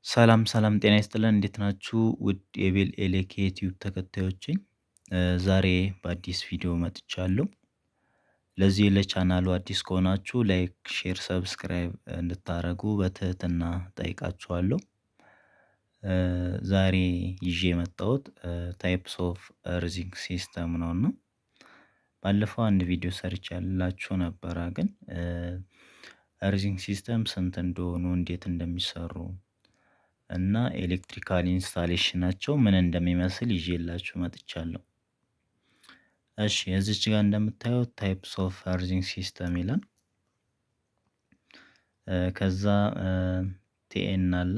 ሰላም ሰላም ጤና ይስጥልን፣ እንዴት ናችሁ? ውድ የቤል ኤሌክ ዩቲዩብ ተከታዮቼ፣ ዛሬ በአዲስ ቪዲዮ መጥቻለሁ። ለዚህ ለቻናሉ አዲስ ከሆናችሁ like፣ share፣ subscribe እንድታደርጉ በትህትና ጠይቃችኋለሁ። ዛሬ ይዤ የመጣሁት types of earthing system ነው። እና ባለፈው አንድ ቪዲዮ ሰርቻላችሁ ነበረ፣ ግን earthing system ስንት እንደሆኑ፣ እንዴት እንደሚሰሩ እና electrical installation ኣቸው ምን እንደሚመስል ይዤላችሁ መጥቻለሁ። እሺ፣ እዚች ጋር እንደምታዩት types of earthing system ይላል። ከዛ TN አለ።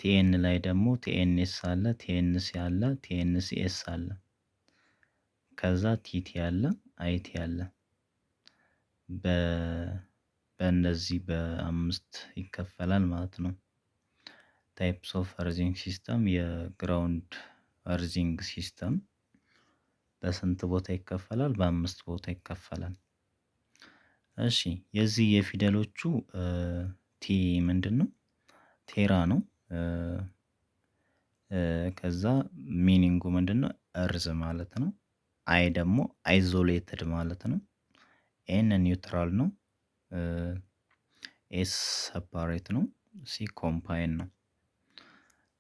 TN ላይ ደግሞ TNS አለ፣ TNC አለ፣ TNCS አለ። ከዛ TT አለ፣ IT አለ። በእነዚህ በአምስት ይከፈላል ማለት ነው። Types of earthing system፣ የ ground earthing system በስንት ቦታ ይከፈላል? በአምስት ቦታ ይከፈላል። እሺ፣ የዚህ የፊደሎቹ T ምንድን ነው? Terra ነው። ከዛ meaning ኡ ምንድን ነው? Earth ማለት ነው። I ደግሞ isolated ማለት ነው። N neutral ነው። S separate ነው። C combine ነው።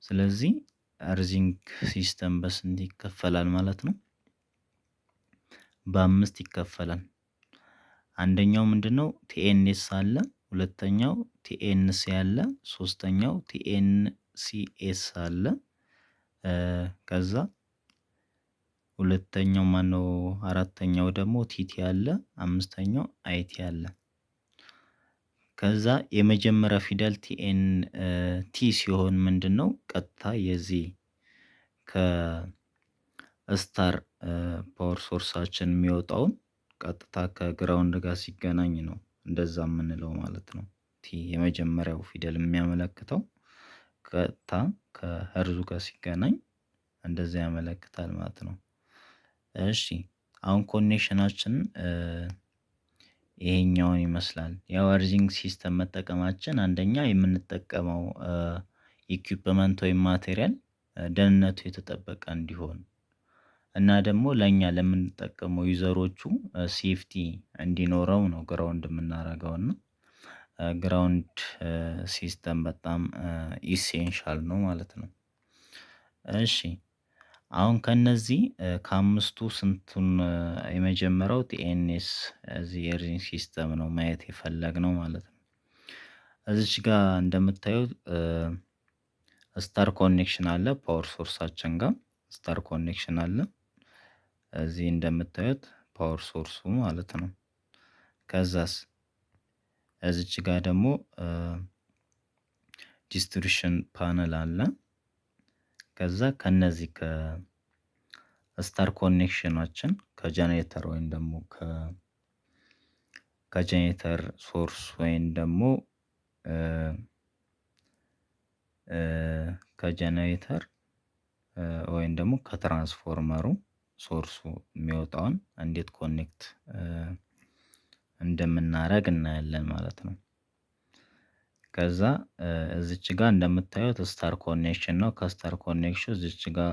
ስለዚህ earthing system በስንት ይከፈላል ማለት ነው? በአምስት ይከፈላል። አንደኛው ምንድነው? TNS አለ። ሁለተኛው TNC አለ። ሶስተኛው TNCS አለ። ከዛ ሁለተኛው ማነው? አራተኛው ደግሞ TT አለ። አምስተኛው IT አለ። ከዛ የመጀመሪያ ፊደል TN T ሲሆን ምንድነው? ቀጥታ የዚህ ከ star power source ኣችን የሚወጣውን ቀጥታ ከ ground ጋር ሲገናኝ ነው እንደዛ የምንለው ማለት ነው። T የመጀመሪያው ፊደል የሚያመለክተው ቀጥታ ከ earth ኡ ጋር ሲገናኝ እንደዛ ያመለክታል ማለት ነው። እሺ፣ አሁን connection ኣችን ይሄኛውን ይመስላል። ያው earthing system መጠቀማችን አንደኛ የምንጠቀመው equipment ወይም material ደህንነቱ የተጠበቀ እንዲሆን እና ደግሞ ለእኛ ለምንጠቀመው user ኦቹ safety እንዲኖረው ነው ground የምናደርገው። እና ground system በጣም essential ነው ማለት ነው። እሺ፣ አሁን ከእነዚህ ከአምስቱ ስንቱን? የመጀመሪያው TNS እዚህ earthing system ነው ማየት የፈለግነው ማለት ነው። እዚች ጋር እንደምታዩት star connection አለ፣ power source ኣችን ጋር star connection አለ። እዚህ እንደምታዩት power source ኡ ማለት ነው። ከዛስ እዚች ጋር ደግሞ distribution panel አለ። ከዛ ከነዚህ ከ star connection ኣችን ከጀኔሬተር ወይም ደግሞ ከ generator source ወይም ደግሞ ከጀኔሬተር ወይም ደግሞ ከ transformer ኡ source ኡ የሚወጣውን እንዴት connect እንደምናረግ እናያለን ማለት ነው። ከዛ እዚች ጋር እንደምታዩት star connection ነው። ከ star connection እዚች ጋር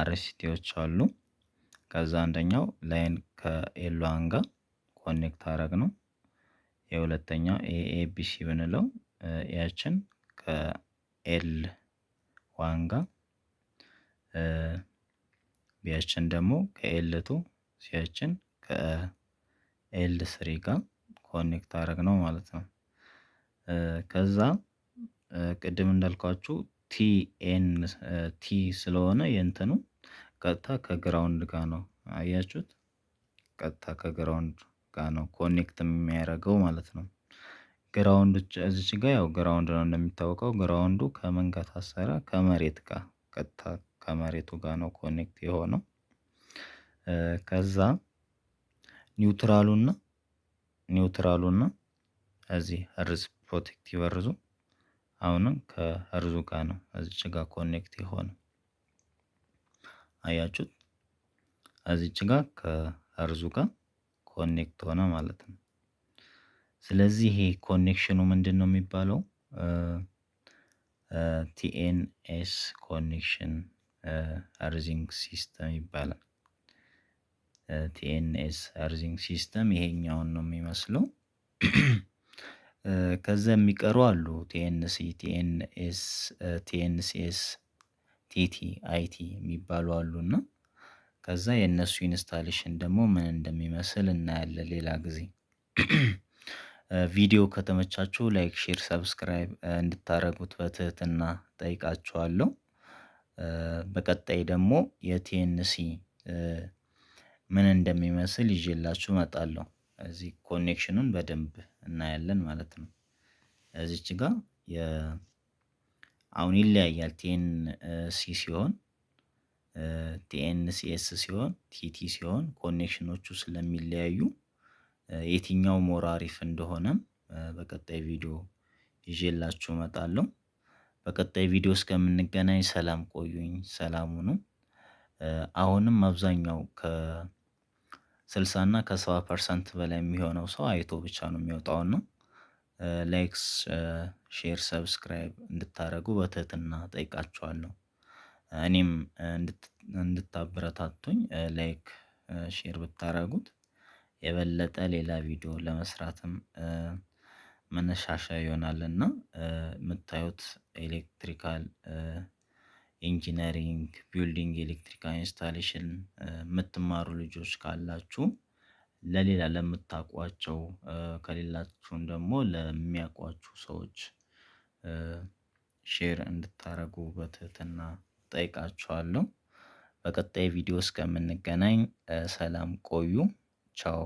RCT ዎች አሉ። ከዛ አንደኛው line ከ L one ጋር connect አረግነው። የሁለተኛው A A B C ብንለው A ያችን ከ L one ጋር፣ B ያችን ደግሞ ከ L two፣ C ያችን ከ L three ጋር connect አረግነው ማለት ነው። ከዛ ቅድም እንዳልኳችሁ TN T ስለሆነ የእንትኑ ቀጥታ ከ ground ጋር ነው፣ አያችሁት? ቀጥታ ከ ground ጋር ነው connect የሚያደርገው ማለት ነው። Ground እዚች ጋር ያው ground ነው እንደሚታወቀው። Ground ኡ ከምን ጋር ታሰረ? ከመሬት ጋር፣ ቀጥታ ከመሬቱ ጋር ነው connect የሆነው። ከዛ neutral ኡና እዚህ earth protective earth ኡ አሁንም ከ earth ኡ ጋር ነው እዚች ጋር connect የሆነው፣ አያችሁት? እዚች ጋር ከ earth ኡ ጋር connect ሆነ ማለት ነው። ስለዚህ ይሄ connection ኑ ምንድን ነው የሚባለው? TNS connection earthing system ይባላል። TNS earthing system ይሄኛውን ነው የሚመስለው። ከዛ የሚቀሩ አሉ፣ TNC፣ TNS፣ TNCS፣ TT፣ IT የሚባሉ አሉ። እና ከዛ የእነሱ installation ደግሞ ምን እንደሚመስል እናያለን ሌላ ጊዜ። ቪዲዮ ከተመቻችሁ like፣ share፣ subscribe እንድታደርጉት በትህትና ጠይቃችኋለሁ። በቀጣይ ደግሞ የ TNC ምን እንደሚመስል ይዤላችሁ እመጣለሁ። እዚህ connection ኑን በደንብ እናያለን ማለት ነው። እዚች ጋር አሁን ይለያያል። TNC ሲሆን፣ TNCS ሲሆን፣ TT ሲሆን connection ኖቹ ስለሚለያዩ የትኛው more አሪፍ እንደሆነም በቀጣይ ቪዲዮ ይዤላችሁ እመጣለሁ። በቀጣይ ቪዲዮ እስከምንገናኝ ሰላም ቆዩኝ። ሰላም ሁኑ። አሁንም አብዛኛው ከ60 እና ከ70% በላይ የሚሆነው ሰው አይቶ ብቻ ነው የሚወጣው። እና like፣ share፣ subscribe እንድታደርጉ በትህትና ጠይቃችኋለሁ። እኔም እንድታበረታቱኝ like፣ share ብታደርጉት የበለጠ ሌላ ቪዲዮ ለመስራትም መነሳሻ ይሆናል። እና የምታዩት electrical engineering፣ building electrical installation የምትማሩ ልጆች ካላችሁ ለሌላ ለምታውቋቸው፣ ከሌላችሁም ደግሞ ለሚያውቋችሁ ሰዎች share እንድታደርጉ በትህትና ጠይቃችኋለሁ። በቀጣይ ቪዲዮ እስከምንገናኝ ሰላም ቆዩ። ቻው።